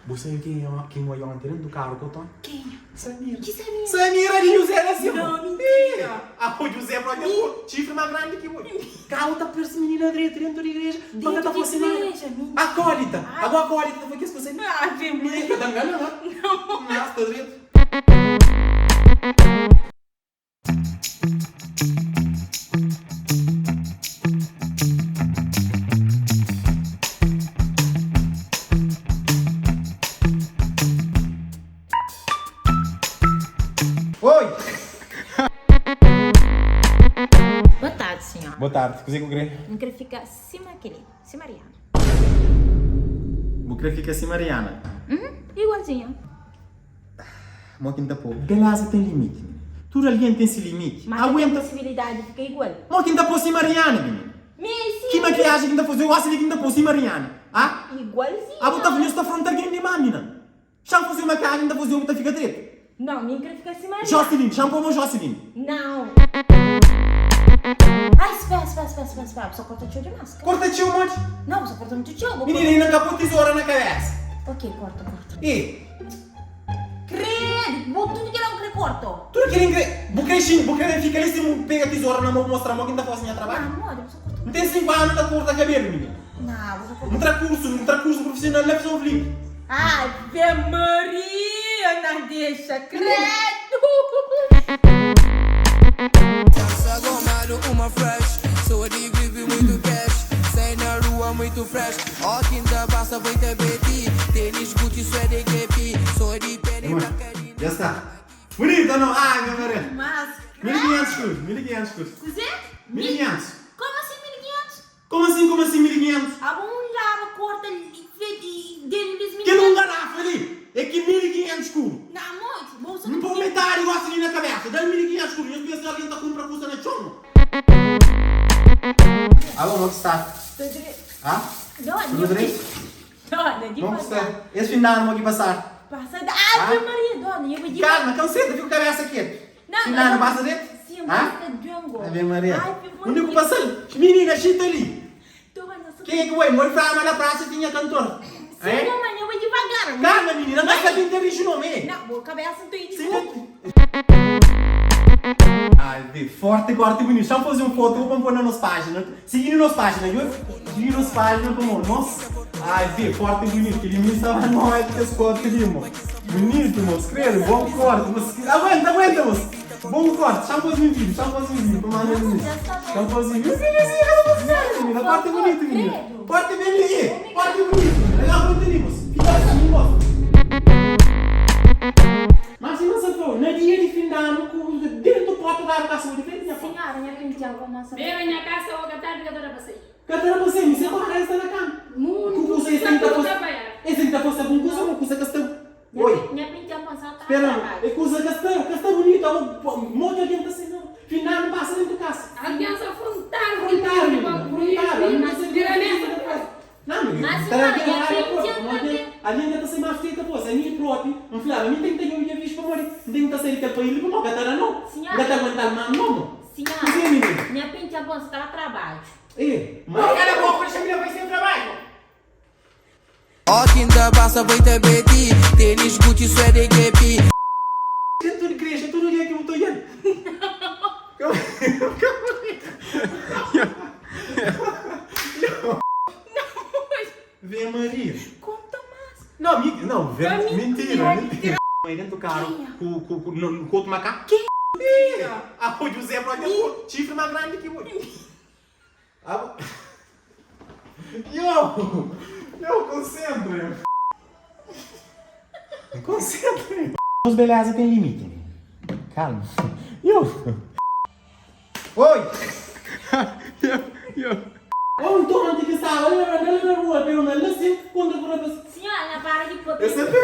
Bu sabe kenha ki N oia onti dentu karu ku Tony? Kenha? Samira. Ki Samira? Samira di José da Silva. Não, mentira. Ah, o José própi é ku chifre más grandi ki bo. Karu ta parse minina dretu dentu di igreja, ma ka ta Dentu di fase nada. igreja, mentira. Akólita. Ago akólita ta fla kes kusa li. Ave Minina Maria. ka ta ngana, ha? Não. Mas sta dretu. Oi! Boa tardi, senhor. Boa tardi. Kuzê ki bu krê? N krê fika sima kel-li, sima Rihanna. Bu krê fika sima Rihanna? Uhum, igualzinhu. Mo ki N ta pô? Beleza ten limiti, minina. Tudu algen ten se limiti. Má ka ten Aguenta. posibilidadi di fika igual. Mo ki N ta pô sima Rihanna, minina? Mi é Ki si. makiajen ki N ta faze? Eu gosta di ki N ta pô sima Rihanna. Ah? Igualzinhu. Ah, bu ta, nhos ta afronta algen di má, minina. Xa-m faze makiajen, N ta faze-u, bu ta fika dretu. Não, mi N kre fika sima Rihanna. Jocelyn, xa-m pô-m Jocelyn. Não. Ai, spera, spera, spera, spera, spera, bu sta korta txeu dimás. Korta txeu modi? Não, bu sta korta mutu txeu. Minina, inda N ka pô tizora na kabesa. Ok, korta, korta. E. Credo, bo tudo kel-la bu kre korta? Tudo kel-li N kre. Bu kre xinti, bu kre fika li si bu pega tizora na mô bu mostra-m mô ki N ta fase nha trabadju? Não, modi, bu sta korta N ten 5 anu ta korta kabelu, minina. Não, bu sta korta. N tra kursu, N tra kursu prufisional la São Filipe. Ave Maria, na dexa, credo. Dança gomado, uma fresh. Sou de grife, muito cash. Sai na rua, muito fresh. Ó, quinta passa, foi tapete. Tênis Gucci, suede, kepi. Sou de pele Amor, pra carina. já está. Bonito ou não? Ai, meu Maria. Mas, 1500 escudos, 1500 escudos. Kuzê? 1500. Como assim 1500? Como assim, como assim 1500? Abo un laba korta li fedi dele lis Kel un 1500. garafa li é ki 1500 escudo. Na modi, bo sa N ta pô metadi gosi li na kabesa, da-l 1500 escudo. Nhos pensa algen ta kunpra kusa na txon? Alô, mo ki sta? Tudo direito. Ah? Dona, Tudo direito? Dona, di Mo ki sta? pasa. Es fin di anu mo ki pasadu? Pasa da. Ave Ah? Maria, dona, eu vou di. Kalma, kanseta, fika ku kabesa ketu. Não, Fin di anu não. pasa direito? Sim, Ah? pasa django. Ave Maria. Ai, Undi ku pasa-l? Minina, xinta li. Dona, só Kenha ki bai? Moi flaba ma na praça tinha cantor. Sim, Eh? dona, eu vou devagar. Calma, menina, não está bem inteligente não, eh? Não, boa cabeça não tem de Sim, coco. Ai, vê, forte corte bonito. Deixa eu fazer um foto, vou pôr na nossa página. Seguindo nossa página, viu? Seguindo nossa página, como nossa. Ai, vê, forte bonito. Que ele me estava não é que as cortes ali, mo. Bonito, moço. Credo, bom corte. Moço. Aguenta, aguenta, moço. Bom corte. Deixa eu fazer um vídeo, deixa eu fazer um vídeo. Para mais bonito. Deixa eu fazer um vídeo. Menina, corte bonito, menina. Corte bem ali. Corte bonito. Olha, aguenta ali, moço. Fica assim, moço. Mas si masa flau, na dia di fin di anu ku dentu porta di abu kasa di frenti nha porta. Senhora, nha penti algo masa. Beba nha kasa oga tardi ka ta da pa sai. Ka ta da pa sai, mi se pa resta na kama. Ku kusa es ten ki ta fosa, es ten ki ta fosa algun kusa, ma kusa ka sta, oi. Nha penti algo masa ta Spera, e kusa ka sta, ka sta bunitu, abo modi algen ta sai na fin di anu pasa dentu kasa. Algen sa fruntadu. Fruntadu, menina, fruntadu, ami ka sabi Bira kuzê mesa. ki ta fasi. Não, mi Mas ta senhora, na nha área penti própria, algo modi também. algen ka ta sai más feita pô, se ami própi, N flaba, mi ten ki ta djobe nha vix pamodi N ten ki ta sai di kel país li pamodi ka ta da no, N Senhora. ka ta aguental más no, mo. Senhora, Kuzê, minina? nha penti algo masa ta ba trabadju. E, mas. Cala a boca, deixa a menina fazer seu trabalho. Ó quinta passa, foi tapete. Tênis Gucci, suede, kepi. Dentu di igreja tudu dia ki bu ta oial. Vê Maria. Conta más. Não, mi, não, vê, Pra mim, mentira, mentira. mentira. Mãe dentro do carro com, com, com, no, com outro macaco. Quem? Ah, o José pode ter chifre mais grande que o. Ah, Yo! Yo, concentra! Concentra! Os beleza tem limite. Calma. Yo! Oi! Yo. Oh, então ontem que estava ali na, ali na rua, pelo menos assim, contra o rapaz. Senhora, para de pôr. Esse é feio.